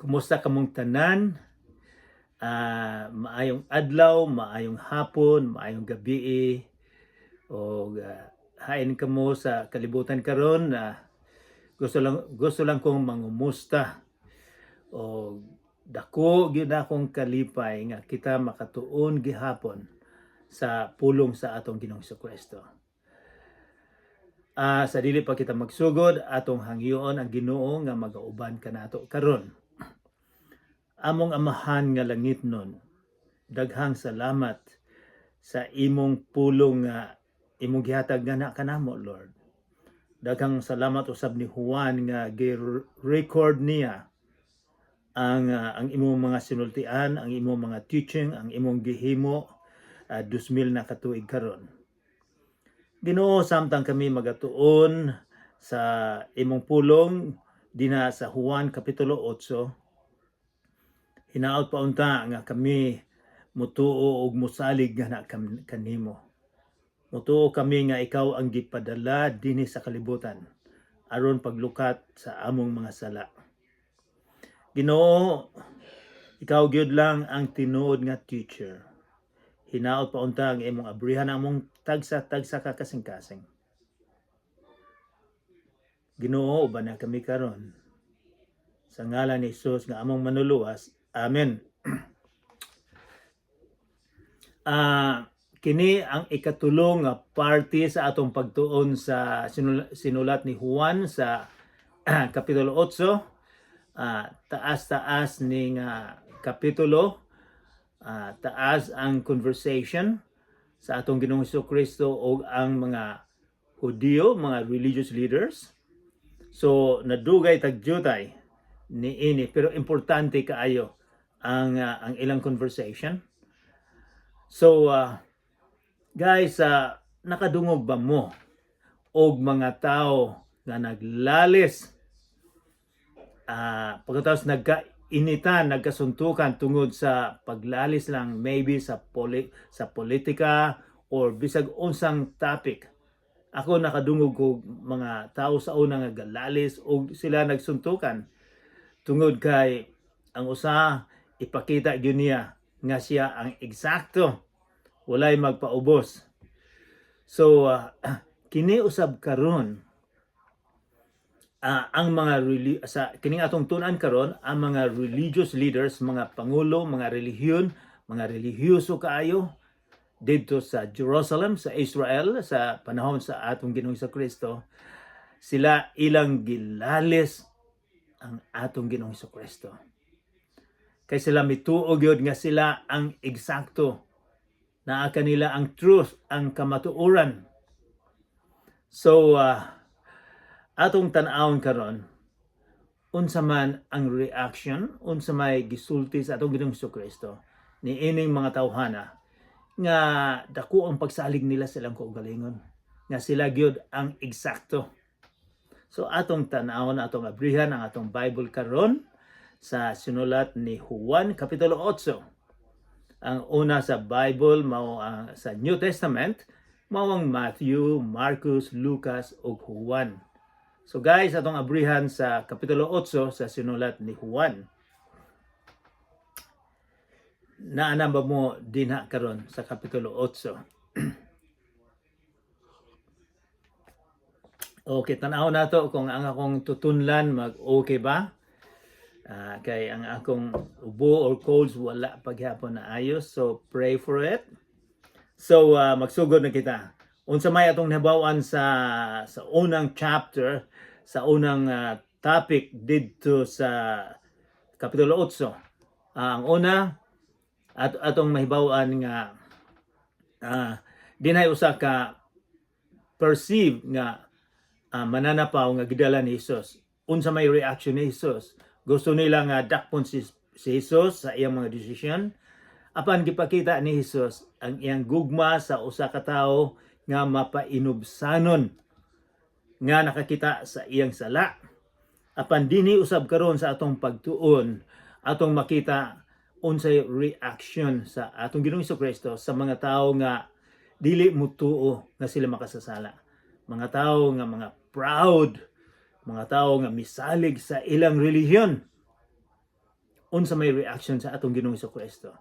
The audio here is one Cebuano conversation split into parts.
Kumusta kamong tanan? Maayong adlaw, maayong hapon, maayong gabi. O hain kamo sa kalibutan karon, gusto lang kong mangumusta. O dako gyud akong kalipay nga kita makatuon gihapon sa pulong sa atong Ginoong Kristo. Sa dili pa kita magsugod, atong hangyoon ang Ginoo nga magauban kanato karon. Among Amahan nga langitnon, daghang salamat sa imong pulong nga imong gihatag nga na kanamo, Lord. Daghang salamat usab ni Juan nga gi-record niya ang imong mga sinultian, ang imong mga teaching, ang imong gihimo 2000 na katuig karon. Ginoo, samtang kami magatuon sa imong pulong dina sa Juan Kapitulo 8, hinaot pa unta nga kami mutuo og musalig nga na kanimo. Mutuo kami nga ikaw ang gipadala dinhi sa kalibutan aron paglukat sa among mga sala. Ginoo, ikaw gyud lang ang tinuod nga teacher. Hinaot pa unta ang imong abrihan ang among tagsa-tagsa ka kasing-kasing. Ginoo, uban na kami karon. Sa ngalan ni Jesus nga among Manluluwas. Amen. Kini ang ikatulong nga parte sa atong pagtuon sa sinulat ni Juan sa Kapitulo 8. Taas-taas ni nga kapitulo, taas ang conversation sa atong Ginoong Kristo o ang mga Hudiyo, mga religious leaders. So nadugay tag-jutay ni ini, pero importante kaayo ang ilang conversation. So guys, nakadungog ba mo og mga tao nga naglalis pagkatapos nagkainitan, nagkasuntukan tungod sa paglalis lang, maybe sa politika or bisag unsang topic? Ako, nakadungog ko mga tao sa una nga galalis og sila nagsuntukan tungod kay ang usa ipakita gyud niya nga siya ang eksakto, walay magpaubos. So kini usab karon, ang mga sa kining atong tun-an karon, ang mga religious leaders, mga pangulo, mga relihiyon, mga relihiyoso kaayo didto sa Jerusalem, sa Israel, sa panahon sa atong Ginoong Kristo, sila ilang gilalis ang atong Ginoong Kristo. Kay sila mituo gyud nga sila ang eksakto. Naa kanila ang truth, ang kamatuoran. So atong tan-awon karon unsa man ang reaction, unsa may gisulti sa atong Ginoong Kristo ni ining mga tawhana nga dako ang pagsalig nila sa ilang kaugalingon nga sila gyud ang eksakto. So atong tan-awon, atong abrihan ang atong Bible karon sa sinulat ni Juan Kapitulo 8. Ang una sa Bible mao ang sa New Testament mao ang Matthew, Marcos, Lucas ug Juan. So guys, atong abrihan sa Kapitulo 8 sa sinulat ni Juan. Naa na ba mo dinha karon sa Kapitulo 8? Okay, tanaw nato kung ang akong tutunlan mag-okay ba. Kay ang akong ubo or colds wala paghapon na ayos. So pray for it. So magsugod na kita. Unsa may atong nahibaw-an sa unang chapter, sa unang topic didto sa Kapitulo 8? Ang una at atong mahibaw-an nga dinay usa ka perceive nga mananapaw nga gidala ni Jesus. Unsa may reaction ni Jesus? Gusto nila nga dakpon si Jesus sa iyang mga desisyon. Apan gipakita ni Jesus ang iyang gugma sa usa ka tawo nga mapainubsanon nga nakakita sa iyang sala. Apan dinhi usab karon sa atong pagtuon, atong makita unsay reaction sa atong Ginoong Kristo sa mga tawo nga dili mutuo nga sila makasasala. Mga tawo nga mga proud, mga tawo nga misalig sa ilang relihiyon. Unsa may reaction sa atong Ginoong Kristo?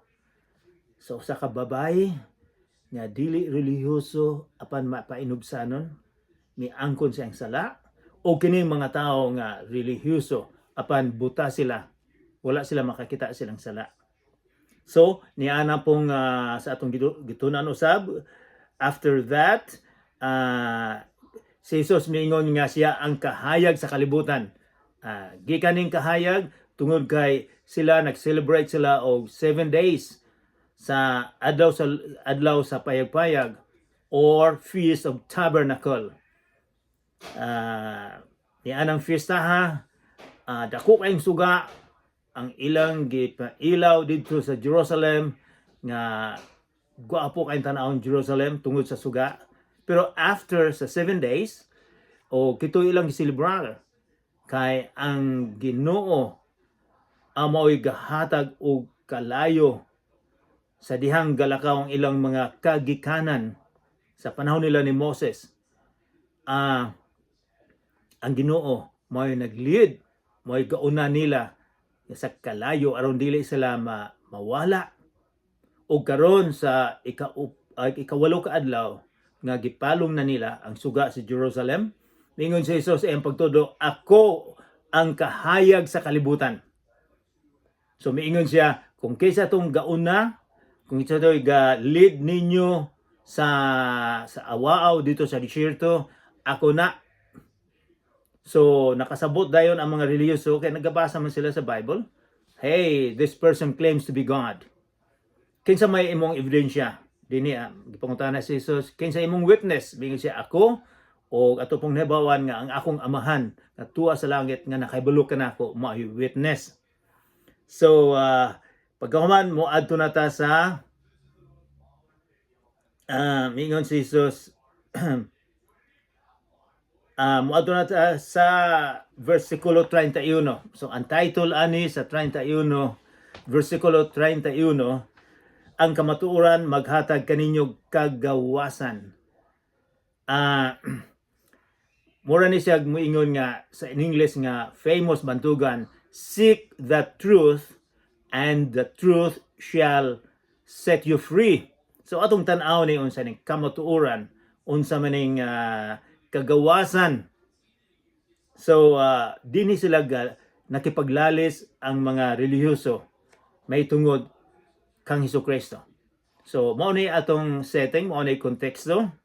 So usa ka babae nga dili relihiyoso apan mapainubsanon, miangkon sa iyang sala, o kining mga tao nga relihiyoso apan buta sila, wala sila makakita silang sala. So niana pong sa atong gitunan usab, after that, si Jesus miingon nga siya ang kahayag sa kalibutan. Gikan ning kahayag tungod kay sila nag-celebrate sila og 7 days sa adlaw sa payag-payag or Feast of Tabernacle. Nianang fiestaha, dako kayong suga ang ilang gipailaw didto sa Jerusalem nga gwapo kayong tan-awon Jerusalem tungod sa suga. Pero after sa 7 days, o kito ilang giselebrar kay ang Ginoo ang mao'y gahatag og kalayo sa dihang galakaw ang ilang mga kagikanan sa panahon nila ni Moses. Ang Ginoo mao'y nag-lead, mao'y gauna nila sa kalayo aron dili sila mawala. Og karon sa 8 ka adlaw nga gipalong na nila ang suga sa Jerusalem, ningon si Jesus sa iyang pagtudlo, "Ako ang kahayag sa kalibutan." So miingon siya, kung kaysa tong gauna, kung isa to'y ga lead ninyo sa awaaw dito sa disyerto, ako na. So nakasabot dayon ang mga relihiyoso kay nagabasa man sila sa Bible. "Hey, this person claims to be God. Kinsa may imong ebidensya?" Dini gipangutana si Jesus, "Kinsa imong witness?" Miingon siya, "Ako o ato pong nahibawan nga ang akong Amahan nga tuwa sa langit nga nakahibalo kanako mao'y witness." So pagkahuman mo adto na ta sa miingon si Jesus, moadto na ta sa versikulo 31. So ang title ani sa 31, versikulo 31, "Ang kamatuoran maghatag kaninyo kagawasan." Mura ni siya muingon nga sa in English nga famous bantugan, "Seek the truth and the truth shall set you free." So atong tan-aw ni unsa ning kamatuoran, unsa man ning kagawasan. So dinhi sila nakipaglalis ang mga relihiyoso may tungod kang Hesus Kristo. So mao ni atong setting, mao ni konteksto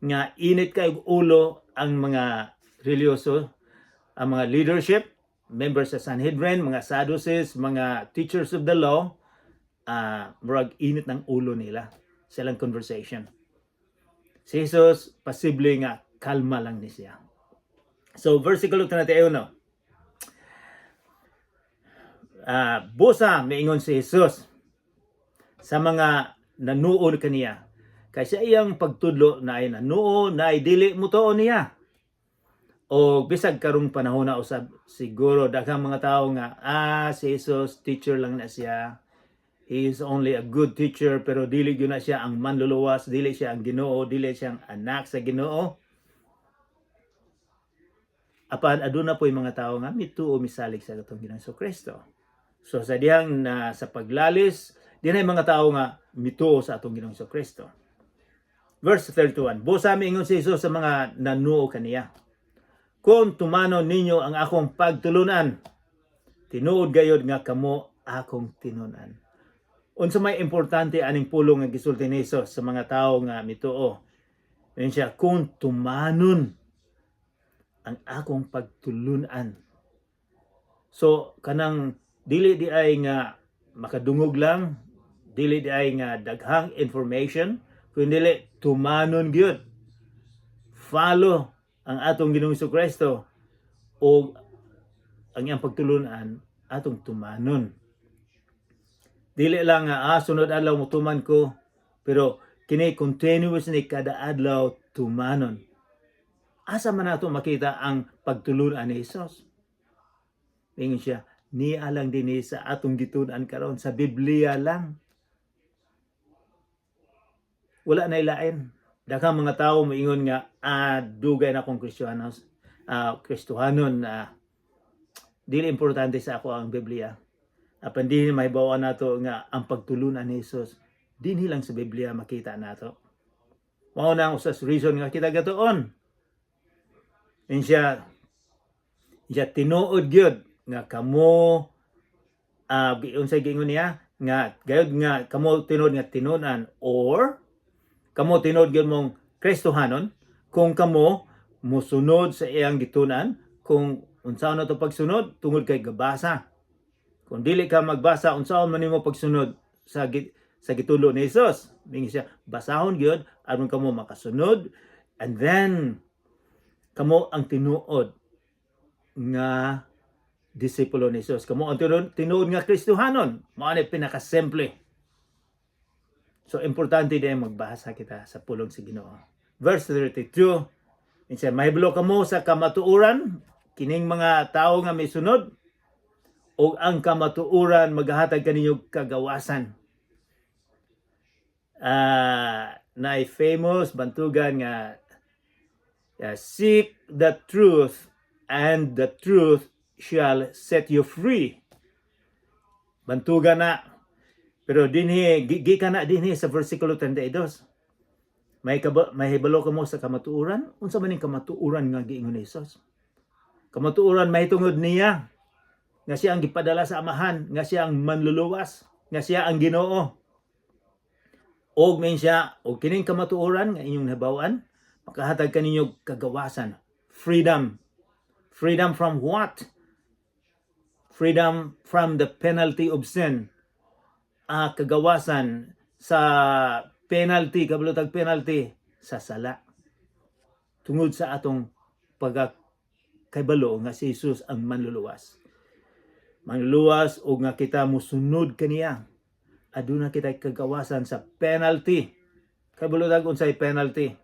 nga init kay ulo ang mga relihiyoso, ang mga leadership, members sa Sanhedrin, mga Sadducees, mga teachers of the law, murag init ng ulo nila sa ilang conversation. Si Jesus, posible nga kalma lang ni siya. So, versikulo 31. Busa, miingon si Jesus sa mga nanuon kaniya. Kay sa iyang pagtudlo na ay nanuo na ay dili mutuo niya. O bisag karong panahon na usab siguro daghang mga tao nga si Jesus, teacher lang na siya. He is only a good teacher, pero dili gyud na siya ang manluluwas, dili siya ang Ginoo, dili siya ang anak sa Ginoo. Apan aduna po'y mga tao nga mituo, misalig sa atong Ginoong Kristo. So sa dihang na sa paglalis, di na mga tao nga mituo sa atong Ginoong Kristo. Verse 31, Busa, miingon si Jesus sa mga nanuo kaniya, "Kung tumanon ninyo ang akong pagtulunan, tinuod gayod nga kamo akong tinunan." Unsa may importante aning pulong nga gisulti ni Jesus sa mga tao nga mituo? Ingon siya, "Kung tumanon ang akong pagtulunan." So kanang dili di ay nga makadungog lang, dili di ay nga daghang information, kun dili tumanon gyud. Follow ang atong Ginoong Kristo o ang iyang pagtulunan atong tumanon. Dili lang nga sunod adlaw mutuman ko, pero kini continuous ni kada adlaw tumanon. Asa man nato makita ang pagtulunan ni Jesus? Ingon siya, niya lang dinhi sa atong gitun-an karon sa Biblia lang. Wala na ilain. Daghang mga tao moingon nga dugay na akong Kristiyanos, Kristohanon na dili importante sa ako ang Biblia. Apan dinhi mahibaw-an nato nga ang pagtulunan ni Jesus dinhi lang sa Biblia makita nato. Mao na ang usas reason nga kita gatuon. Siya tinuod gyud nga kamo, unsay giingon niya nga gayud nga kamo tinuod nga tinunan or kamo tinuod gyud mong Kristohanon kung kamo musunod sa iyang gitunan. Kung unsaon na to pagsunod? Tungod kay gabasa. Kung dili ka magbasa, unsaon man nimo pagsunod sa gitulo ni Jesus? Mingon siya, basahon gyud aron kamo makasunod and then kamo ang tinuod nga disipulo ni Jesus. Kamo ang tinuod nga Kristohanon. Mao ni pinakasimple. So importante din magbasa kita sa pulong sa Ginoo. Verse 32, insa, "Mahibalo kamo sa kamatuoran," kining mga tao nga misunod, "ug ang kamatuoran maghahatag kaninyo kagawasan." Naay famous bantugan nga "Seek the truth and the truth shall set you free." Bantugan na. Pero dinhi gikan na dinhi sa versikulo 32. Mahibalo kamo sa kamatuoran? Unsa man ning kamatuoran nga giingon ni Jesus? Kamatuoran mahitungod niya nga siya ang gipadala sa Amahan, nga siya ang manluluwas, nga siya ang Ginoo. Og may siya, og kining kamatuoran nga inyong nahibaw-an, makahatag kaninyo kagawasan, freedom. Freedom from what? Freedom from the penalty of sin. Kagawasan sa penalty, kabalo tag penalty sa sala. Tungod sa atong pagkahibalo nga si Jesus ang manluluwas. Manluluwas o nga kita musunod kaniya. Aduna kita kagawasan sa penalty. Kabalo tag unsay penalty?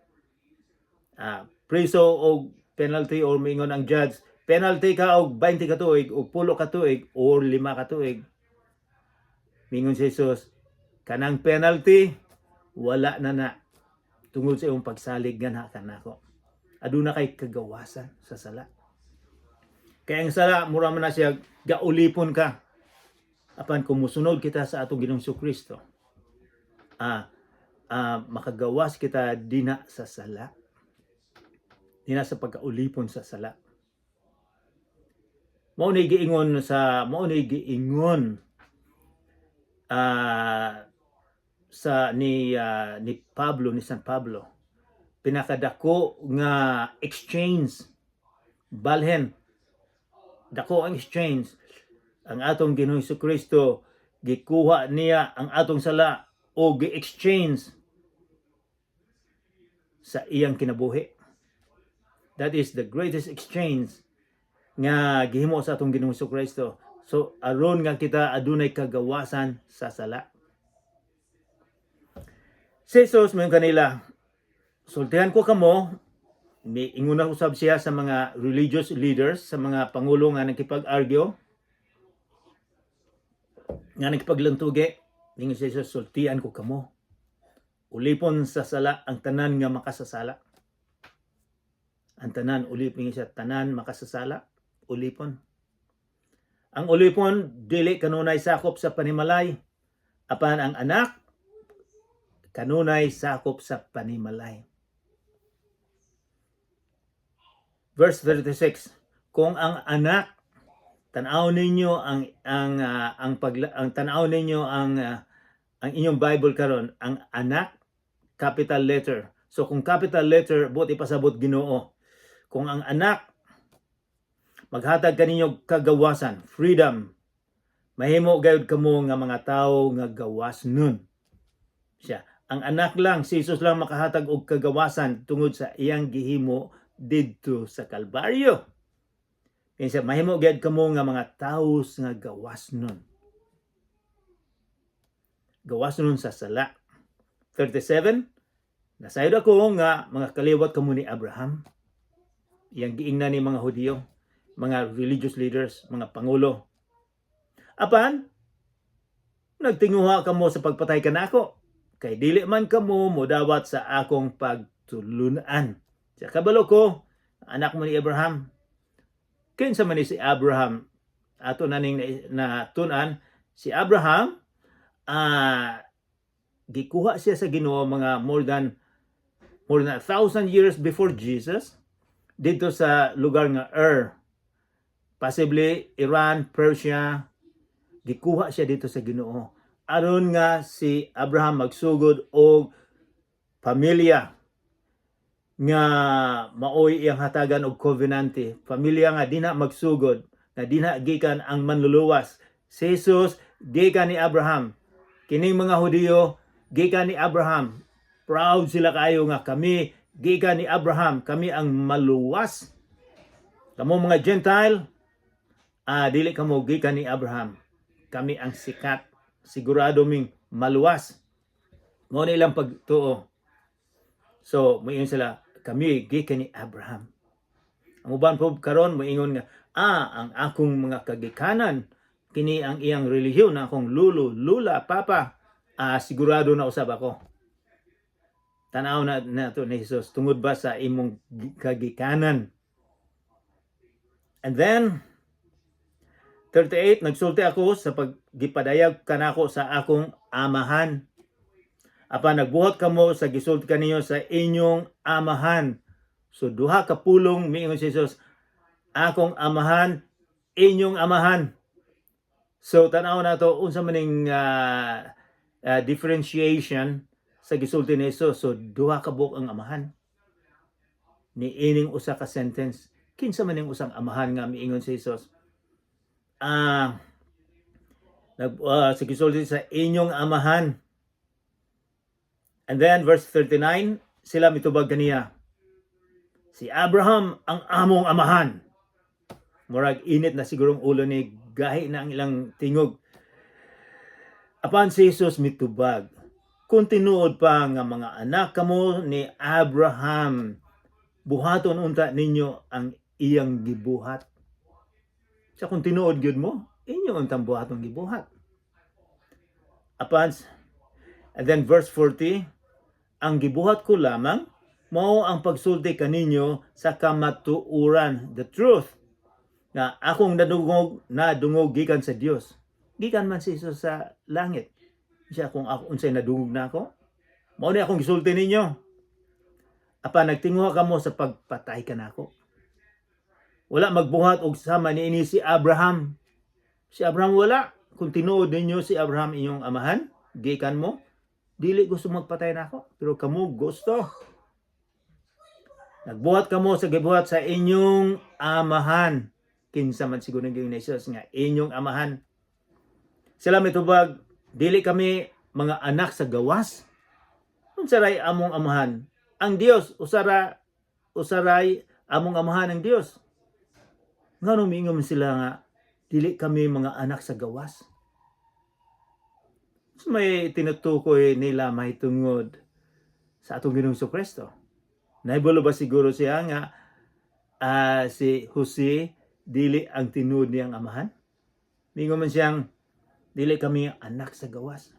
Preso og penalty or mingon ang judge, penalty ka og 20 ka tuig o 10 ka tuig or 5 ka tuig. Mingon si Jesus, kanang penalty wala na na tungod sa imong pagsalig nga na kanako. Aduna kay kagawasan sa sala. Kaya ang sala, mura man na siya, gaulipon ka. Apan kung musunod kita sa atong Ginoong Kristo, makagawas kita dina sa sala. Dina sa pagkaulipon sa sala. Mao ni giingon sa ni Pablo, ni San Pablo, pinakadako nga exchange, balhin dako ang exchange. Ang atong Ginoong Kristo, gikuha niya ang atong sala o gi-exchange sa iyang kinabuhi. That is the greatest exchange nga gihimo sa atong Ginoong Kristo, so aron nga kita adunay kagawasan sa sala. Si Jesus moingon kanila, "Sultihan ko kamo." Miingon na usab siya sa mga religious leaders, sa mga pangulo nga nakipag-argue, nga nakipaglantugi. Ningon si Jesus, "Sultian ko kamo. Ulipon sa sala ang tanan nga makasasala." Ang tanan, ulipon siya, tanan makasasala, ulipon. "Ang ulipon, dili kanunay sakop sa panimalay. Apan ang anak, kanunay sakop sa panimalay." Verse 36, "Kung ang anak," tanaw ninyo ang pag ang tanaw ninyo ang inyong Bible karon, ang anak, capital letter. So kung capital letter, buot ipasabot Ginoo. "Kung ang anak maghatag kaninyo kagawasan, freedom, mahimo gayud kamo nga mga tawo nga gawas nun." Siya, ang anak lang, si Jesus lang makahatag og kagawasan tungod sa iyang gihimo didto sa Kalbaryo. Kinsa mahimo gyud kamo nga mga tawo nga gawas nun. Gawas nun sa sala. 37, "Nasayod ako nga mga kaliwat kamo ni Abraham." Iyang giingnan ni mga Hudiyo, mga religious leaders, mga pangulo. "Apan, nagtinguha kamo sa pagpatay kanako, kay dili man kamo modawat sa akong pagtulunan." Sa kabalo ko, anak mo ni Abraham. Kinsa man ni si Abraham? Ato na ning na tun-an Si Abraham, gikuha siya sa Ginoo mga more than 1,000 years before Jesus dito sa lugar nga Ur. Possibly Iran, Persia, gikuha siya dito sa Ginoo. Aron nga si Abraham magsugod og pamilya nga maoy iyang hatagan og covenante. Pamilya nga dinha magsugod, nga dinha gikan ang manluluwas. Si Jesus gikan ni Abraham. Kining mga Hudiyo gikan ni Abraham. Proud sila kayo nga kami gikan ni Abraham, kami ang maluwas. Kamo mga Gentile, dili kamo gikan ni Abraham. Kami ang sikat. Sigurado ming maluwas. Mao na ilang pagtuo. So, moingon sila, kami gikan ni Abraham. Ang uban po karon moingon nga, ang akong mga kagikanan, kini ang iyang relihiyon, ang akong lulo, lula, papa, sigurado na usab ako. Tanaw na nato ni Jesus, tungod ba sa imong kagikanan? And then, 38, nagsulti ako sa paggipadayag kanako sa akong amahan. Apan nagbuhat kamo sa gisulti kaninyo sa inyong amahan. So duha ka pulong miingon si Jesus, akong amahan, inyong amahan. So tanaw nato unsa man ning differentiation sa gisulti ni Jesus. So duha ka buok ang amahan. Ni ining usa ka sentence. Kinsa man ning usang amahan nga miingon si Jesus? Sa gisulti sa inyong amahan. And then verse 39, sila mitubag kaniya. Si Abraham ang among amahan. Murag init na sigurong ulo ni gahi na ang ilang tingog. Apan si Jesus mitubag. Kung tinuod pa nga mga anak kamo ni Abraham, buhaton unta ninyo ang iyang gibuhat. Sa kung tinuod gyud mo, inyo untang buhaton gibuhat. Apan, and then verse 40, ang gibuhat ko lamang, mao ang pagsulti kaninyo sa kamatuoran, the truth, nga akong nadungog, nadungog gikan sa Dios. Gikan man si Jesus sa langit. Siya kung ako unsay nadungog na ako, mao ni akong gisulti ninyo. Apan nagtinguha kamo sa pagpatay kanako. Wala magbuhat og sama niini si Abraham. Si Abraham wala. Kung tinuod ninyo si Abraham inyong amahan, gikan mo, dili gusto magpatay nako, pero kamo gusto. Nagbuhat kamo sa gibuhat sa inyong amahan. Kinsa man siguro ng ni Jesus nga inyong amahan. Sila mitubag, dili kami mga anak sa gawas. Unsa ray among amahan? Ang Dios, usara usaray among amahan ang Dios. Ngano miingon man sila nga dili kami mga anak sa gawas? So may tinutukoy nila mahitungod sa atong Ginoong Kristo. Naibalo ba siguro siya nga si Jose dili ang tinuod niyang amahan? Mingon man siyang dili kami anak sa gawas.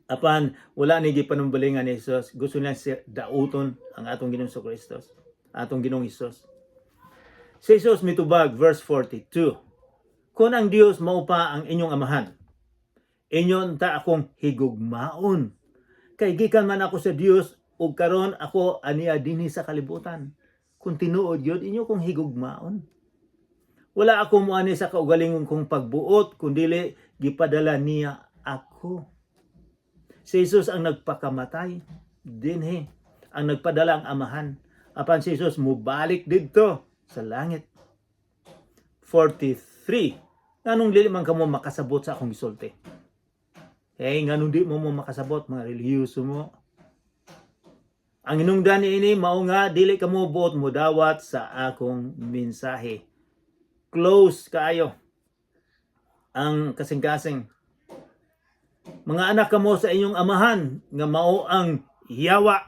Apan wala ni gipanumbalingan ni Jesus. Gusto niya siya dauton ang atong Ginoong Kristo, atong Ginoong Hesus. Si Jesus mitubag, verse 42. Kung ang Dios mao pa ang inyong amahan, inyo ta akong higugmaon. Kay gikan man ako sa Dios ug karon ako aniya dinhi sa kalibutan. Kung tinuod yun, inyo kong higugmaon. Wala ako muani sa kaugalingon kong pagbuot, kundili gipadala niya ako. Si Jesus ang nagpakamatay dinhi, ang nagpadala ang amahan. Apan si Jesus mubalik didto sa langit. 43. Nganong dili man kamo makasabot sa akong gisulti? Eh, nganong di mo mo makasabot, mga relihiyoso mo? Ang hinungdan niini mao nga dili kamo buot modawat sa akong mensahe. Close kaayo ang kasing-kasing. Mga anak kamo sa inyong amahan nga mao ang yawa.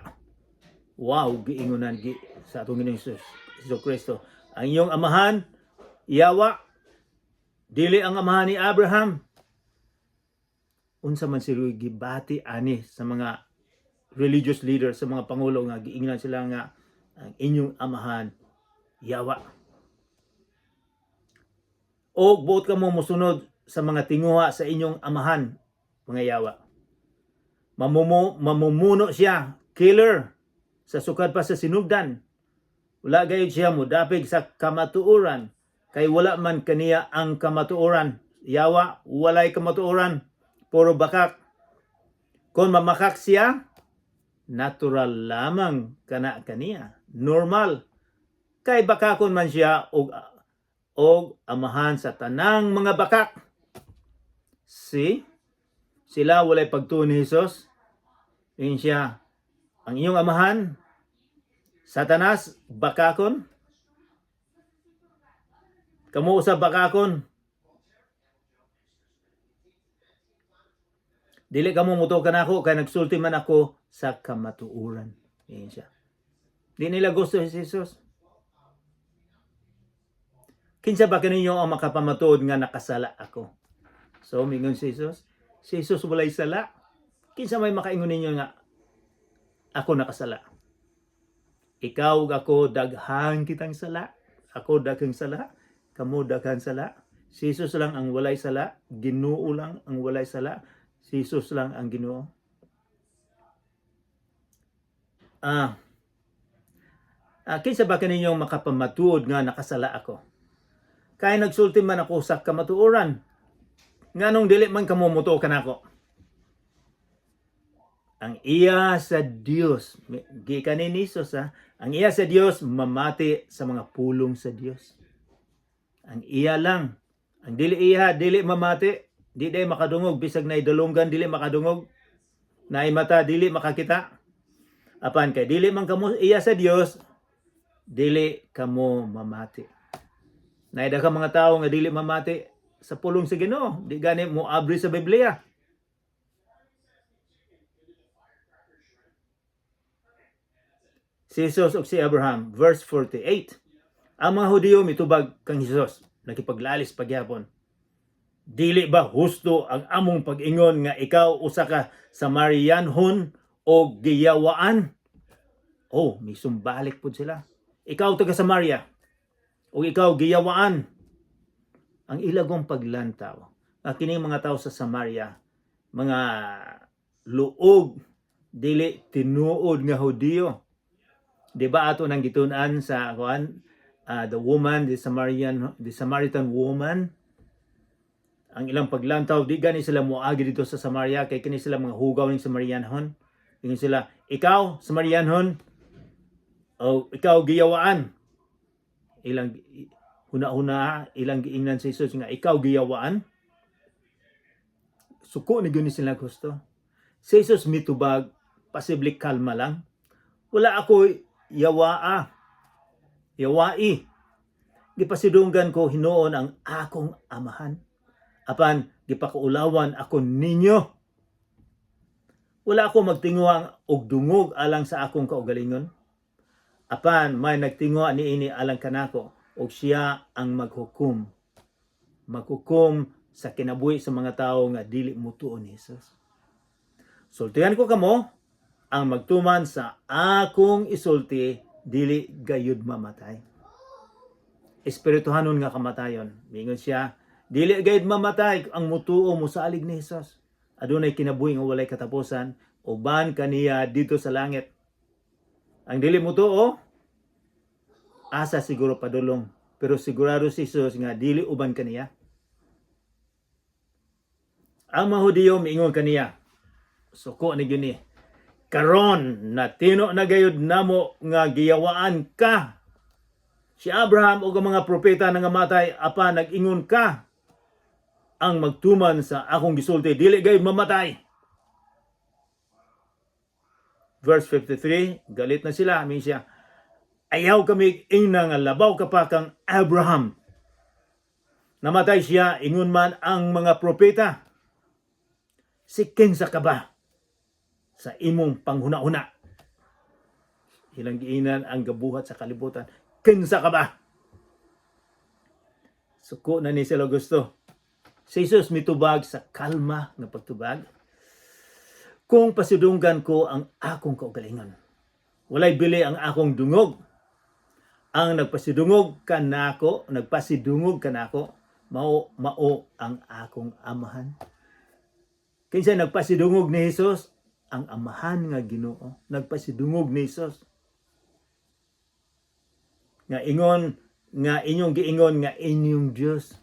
Wow, giingonan gi sa atong Ginoong Jesus, Hesus Kristo. Ang inyong amahan, yawa. Dili ang amahan ni Abraham. Unsa man sila gibati ani sa mga religious leaders, sa mga pangulo nga giingnan sila nga ang inyong amahan yawa. O buot kamo mosunod sa mga tinguha sa inyong amahan, mga yawa. Mamumuno siya, killer, sa sukad pa sa sinugdan. Wala gayud siya modapig sa kamatuoran, kay wala man kaniya ang kamatuoran. Yawa, walay kamatuoran, puro bakak. Kung mamakak siya, natural lamang kana kaniya. Normal. Kay bakakon man siya og amahan sa tanang mga bakak. See? Sila walay pagtuo ni Jesus. Ingon siya, ang inyong amahan, Satanas, bakakon. Kamo usab bakakon. Dili kamo mutuo kanako kay nagsulti man ako sa kamatuoran. Ingon siya. Di nila gusto si Jesus. Kinsa ba kaninyo ang makapamatuod nga nakasala ako? So, mingon si Jesus. Si Jesus walay sala. Kinsa may makaingon ninyo nga ako nakasala? Ikaw ug ako daghan kitang sala. Ako daghang sala. Kamo daghang sala. Si Jesus lang ang walay sala. Ginoo lang ang walay sala. Si Jesus lang ang Ginoo. Kinsa ba kaninyong makapamatuod nga nakasala ako? Kay nagsulti man ako sa kamatuoran. Nganong dili man kamo mutuo kanako? Ang iya sa Dios, gikan ni Jesus ha, ang iya sa Dios mamati sa mga pulong sa Dios. Ang iya lang. Ang dili iya, dili mamati, di day makadungog bisag naay dalunggan dili makadungog, naay mata dili makakita. Apan kay dili man kamo iya sa Dios, dili kamo mamati. Naay daghang mga tawo nga dili mamati sa pulong sa Ginoo, di gani mo abri sa Biblia. Si Jesus ug si Abraham, verse 48. Ang mga Hudiyo mitubag kang Jesus, nakipaglalis pagyapon. Dili ba husto ang among pag-ingon nga ikaw usa ka Samarianhon o giyawaan? Oh, may sumbalik pud sila. Ikaw taga Samaria o ikaw giyawaan. Ang ilagong paglantaw, ang kining mga tao sa Samaria, mga luog, dili tinuod nga Hudiyo. Di ba ato nang gitun-an sa kuan, the woman, the Samaritan woman, ang ilang paglantaw, di gani sila moagi dito sa Samaria kay kini sila mga hugaw ning Samarianhon. Ingon sila, ikaw Samarianhon o ikaw giyawaan. Ilang huna-huna, ilang giingnan sa Jesus nga ikaw giyawaan. Suko ni gyud ni sila gusto. Si Jesus mitubag, pasible kalma lang. Wala ako yawaa. Yawai. Gipasidunggan ko hinuon ang akong amahan. Apan gipakaulawan ako ninyo. Wala ako magtinguhang og dungog alang sa akong kaugalingon. Apan may nagtinguha niini alang kanako og siya ang maghukom. Maghukom sa kinabuhi sa mga tawo nga dili mutuo ni Jesus. Sultihan ko kamo, ang magtuman sa akong isulti dili gayud mamatay. Espirituhanon nga kamatayon. Mingon siya, dili gayud mamatay ang mutuo mosalig ni Jesus. Adunay kinabuhi nga walay katapusan, uban kaniya dito sa langit. Ang dili mutuo, asa siguro padulong. Pero sigurado si Jesus nga dili uban kaniya. Ang mga Hudiyo miingon kaniya, suko ni gyud ni. Karon natino na gayud namo nga giyawaan ka. Si Abraham ug ang mga propeta nangamatay apan nag-ingon ka ang magtuman sa akong gisulti dili gayud mamatay. Verse 53, galit na sila, amin siya. Ayaw kami ingna nga labaw ka pa kang Abraham. Namatay siya, ingon man ang mga propeta. Si kinsa ka ba sa imong panghuna-huna? Ilang giinan ang gabuhat sa kalibutan. Kinsa ka ba? Suko na ni sila gusto. Si Jesus mitubag sa kalma nga pagtubag. Kung pasidunggan ko ang akong kaugalingon, walay bili ang akong dungog. Ang nagpasidungog kanako, nagpasidungog kanako, Mao mao ang akong Amahan. Kinsa nagpasidungog ni Jesus? Ang Amahan nga Ginoo. Nagpasidungog ni Jesus. Nga ingon nga inyong giingon nga inyong Dios.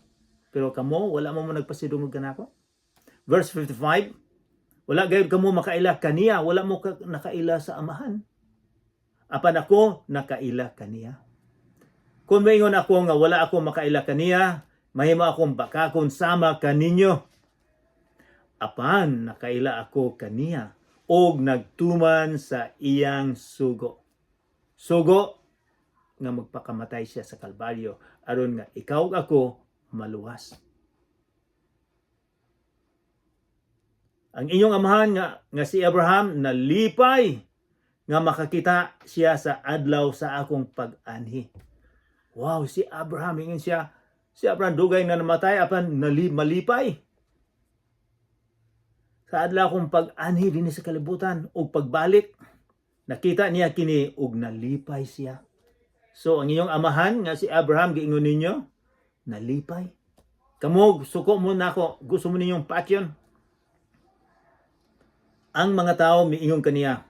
Pero kamo, wala mo mo nagpasidungog kanako. Verse 55, wala gayud kamo makaila kaniya, wala mo nakaila sa Amahan. Apan ako nakaila kaniya. Kung maingon ako nga wala ako makaila kaniya, mahimo akong bakakon sama kaninyo. Apan nakaila ako kaniya og nagtuman sa iyang sugo. Sugo nga magpakamatay siya sa Kalbaryo aron nga ikaw ug ako maluwas. Ang inyong amahan nga si Abraham nalipay nga makakita siya sa adlaw sa akong pag-anhi. Wow, si Abraham, ingon siya, si Abraham dugay na namatay apan malipay. Sa adlaw akong pag-anhi dinhi sa kalibutan ug pagbalik, nakita niya kini ug nalipay siya. So ang inyong amahan nga si Abraham, giingon ninyo, nalipay. Kamo suko mo nako, gusto mo ninyong patyon. Ang mga tao miingon kaniya,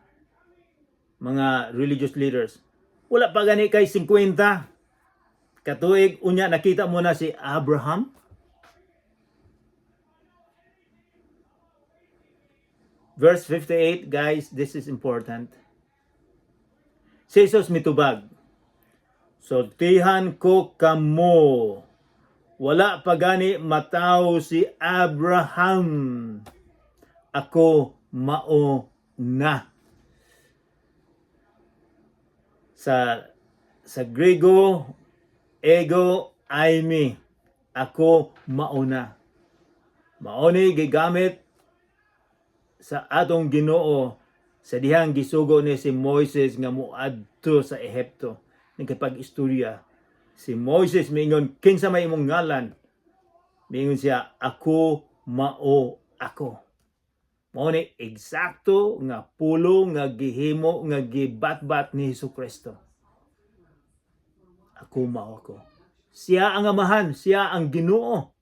mga religious leaders, "Wala pa gani kay 50 katuig, unya nakita mo na si Abraham?" Verse 58, guys, this is important. Si Jesus mitubag, "Sultihan ko kamo, wala pa gani matawo si Abraham, ako mao na." Sa Grego, ego eimi, ako mao na. Mao ni gigamit sa atong Ginoo sa dihang gisugo ni si Moises nga moadto sa Ehipto. Nagkapag-istorya si Moises, miingon, "Kinsa may imong ngalan?" Miingon siya, "Ako mao ako." Mao ni eksakto nga pulong nga gihimo nga gibatbat ni Hesus Kristo. Ako mao ako. Siya ang Amahan, siya ang Ginoo.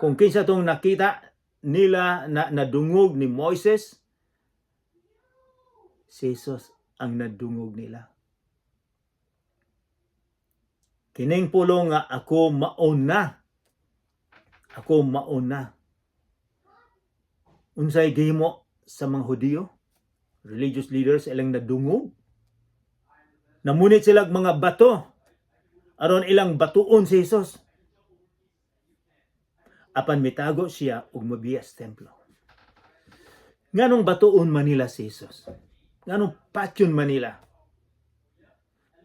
Kung kinsa tong nakita nila na nadungog ni Moises, si Jesus ang nadungog nila. Kining pulong nga ako mao na. Ako mao na. Unsay gihimo sa mga Hudiyo? Religious leaders, ilang nadungog. Namunit sila mga bato aron ilang batuon si Jesus. Apan mitago siya ug mobiya sa templo. Nganong batuon man nila si Jesus? Nganong patyon man nila?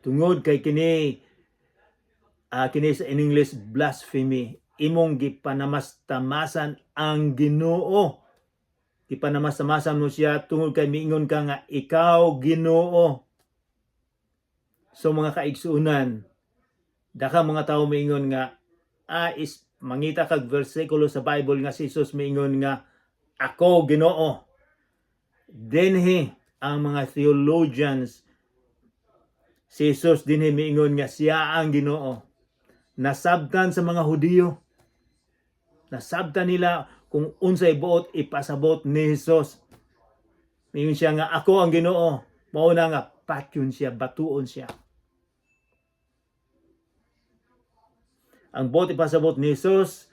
Tungod kay kini sa in English blasphemy, imong gipanamastamasan ang Ginoo. Gipanamastamasan mo siya tungod kay miingon ka nga ikaw Ginoo. So mga kaigsuonan, daka mga tao miingon nga is mangita kag bersikulo sa Bible nga si Jesus miingon nga ako Ginoo. Dinhi ang mga theologians, si Jesus dinhi miingon nga siya ang Ginoo. Nasabtan sa mga Hudiyo. Nasabtan nila kung unsay buot ipasabot ni Jesus. Miingon siya nga ako ang Ginoo. Mao na nga patyon siya, batuon siya. Ang buot ipasabot ni Jesus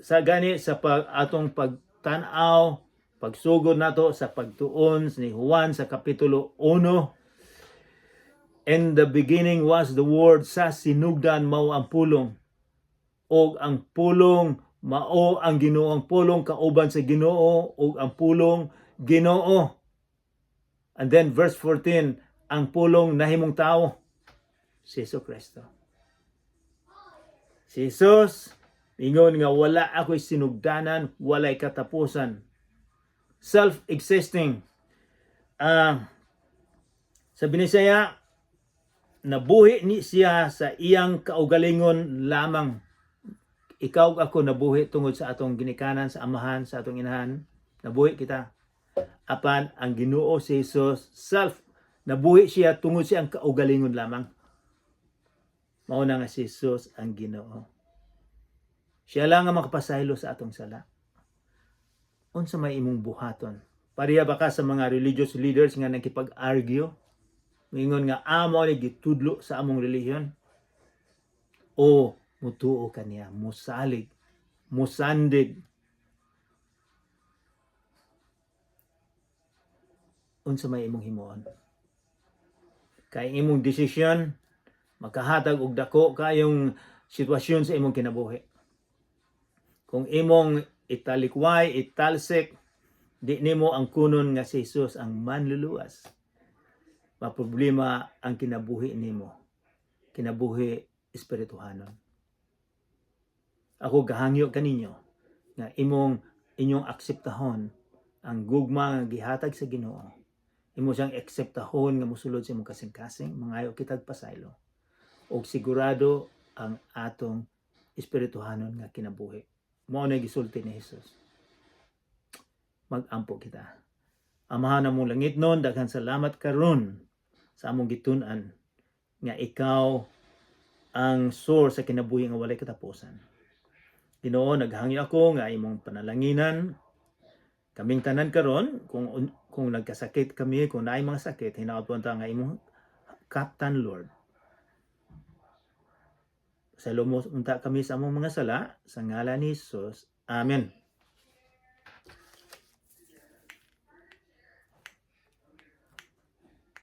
sa gani sa atong pagtan-aw, pagsugod nato sa pagtuon ni Juan sa kapitulo 1. In the beginning was the Word, sa sinugdan mao ang Pulong. Og ang Pulong mao ang Ginoo, ang Pulong kauban sa Ginoo ug ang Pulong Ginoo. And then verse 14, ang Pulong nahimong tao, si Jesu Kristo. Si Jesus ingon nga wala ako'y sinugdanan, walay katapusan. Self-existing. Sa Binisaya, nabuhi ni siya sa iyang kaugalingon lamang. Ikaw ug ako nabuhi tungod sa atong ginikanan, sa amahan, sa atong inahan. Nabuhi kita. Apan ang Ginoo si Jesus, self, nabuhi siya tungod sa iyang kaugalingon lamang. Mao na nga si Jesus ang Ginoo. Siya lang ang makapasaylo sa atong sala. Unsa may imong buhaton? Pareha ba ka sa mga religious leaders nga nakipag-argue? Mingon nga amo ni gitudlo sa among relihiyon? O mutuo ka niya, musalig, musandig? Unsa may imong himuon? Kay imong desisyon makahatag og dako kayong sitwasyon sa imong kinabuhi. Kung imong italikway, italsik, di nimo ang kunon nga si Jesus ang manluluwas, maproblema ang kinabuhi nimo. Kinabuhi espirituhanon. Ako gahangyo kaninyo nga imong inyong akseptahon ang gugma nga gihatag sa Ginoo. Imo siyang akseptahon nga mosulod sa imong kasing-kasing, mangayo kitag pasaylo. Og sigurado ang atong espirituhanon nga kinabuhi. Mao na gisulti ni Jesus. Mag-ampo kita. Amahan namong langitnon, daghan salamat karon sa among gitun-an nga ikaw ang source sa kinabuhi nga walay katapusan. Ginoo, naghangyo ako nga imong panalanginan kaming tanan karon. Kung nagkasakit kami, kung naay mga sakit, hinaot po nga imong kaptan, Lord. Sa unta kami sa among mga sala, sa ngalan ni Jesus. Amen.